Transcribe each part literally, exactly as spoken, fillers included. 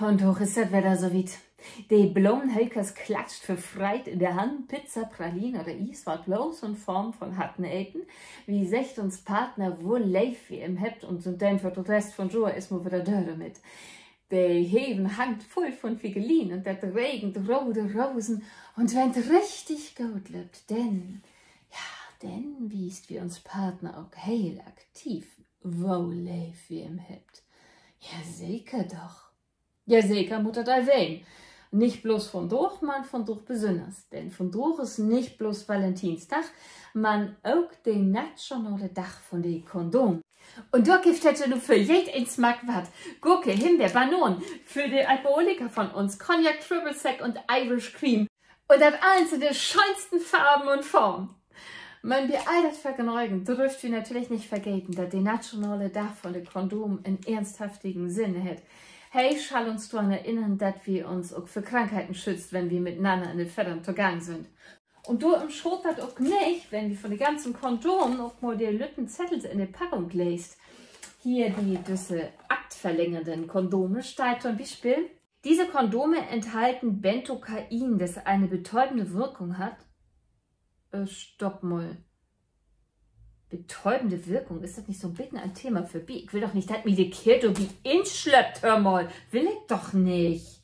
Un doch is dat wedder so wiet. De Blomenhökers klatscht vör Freid in de Hannen, Pizza, Pralinen oder Ies warrt blots in Form von Harten eten. Wi seggt uns Partner, wo leev wi em hebbt, un sünd denn för den Rest von 't Johr eerstmal wedder dör dormit. De Heven hangt vull von Vigelin un dat regent rode Rosen. Un wenn 't richtig goot löppt, denn, ja, denn wiest wi uns Partner ok heel aktiv, wo leev wi em hebbt. Ja, seker doch. Ja, seker mutt dat al ween. Nich blots vundaag, man vundaag besünners. Denn vundaag is nich blots Valentinsdag, man ok de nationale Dag von de Kondom. Un dor gifft dat ja nu för jedeen Smack wat. Gurke, Himbeer, Banaan, för de Alkoholiker von uns Cognac, Triple Sec un Irish Cream. Un dat allens in de schöönsten Farven un Formen. Man bi all dat Vergnögen dröfft wi natürlich nich vergeten, dat de nationale Dag von de Kondom en eernsthaftigen Sinn hett. He schall uns doran erinnern, dat wi uns ok vör Krankheiten schützt, wenn wi mit'nanner in de Föddern togang sünd. Un dorüm schaadt dat ok nich, wenn wi von de ganzen Kondomen ok mal de lütten Zettels in de Packung leest. Hier bi düsse aktverlängernden Kondome steiht to'n Bispeel: Diese Kondome enthalten Bentokain, das eine betäubende Wirkung hat. Äh, stopp mal. Betäubende Wirkung, is dat nich so'n beten an 't Thema vörbi? Ik will doch nich, dat mi de Keerl dorbi inslöppt, höör mal. Will ik doch nich.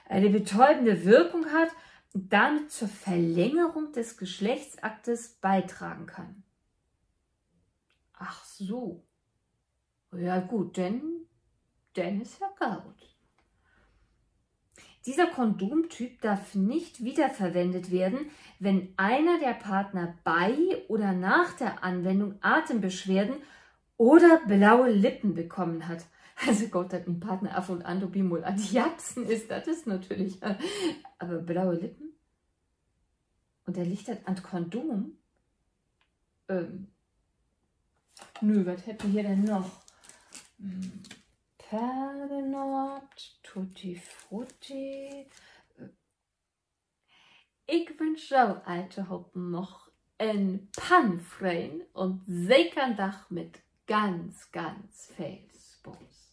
Eine betäubende Wirkung hat, damit zur Verlängerung des Geschlechtsaktes beitragen kann. Ach so. Ja, gut, denn, denn is ja goot. Dieser Kondomtyp darf nicht wiederverwendet werden, wenn einer der Partner bei oder nach der Anwendung Atembeschwerden oder blaue Lippen bekommen hat. Also goot, dat mien Partner af un an dorbi mal an 't Japsen is, dat is natürlich, aver blaue Lippen? Un denn liggt dat an 't Kondom? Ähm, nu, wat hebbt wi hier denn noch? Hm, Perlenoord, Tutti Frutti. Ik wünsch jo alltohopen noch en pannfreen un sekern Dag mit ganz, ganz veel Spaaß.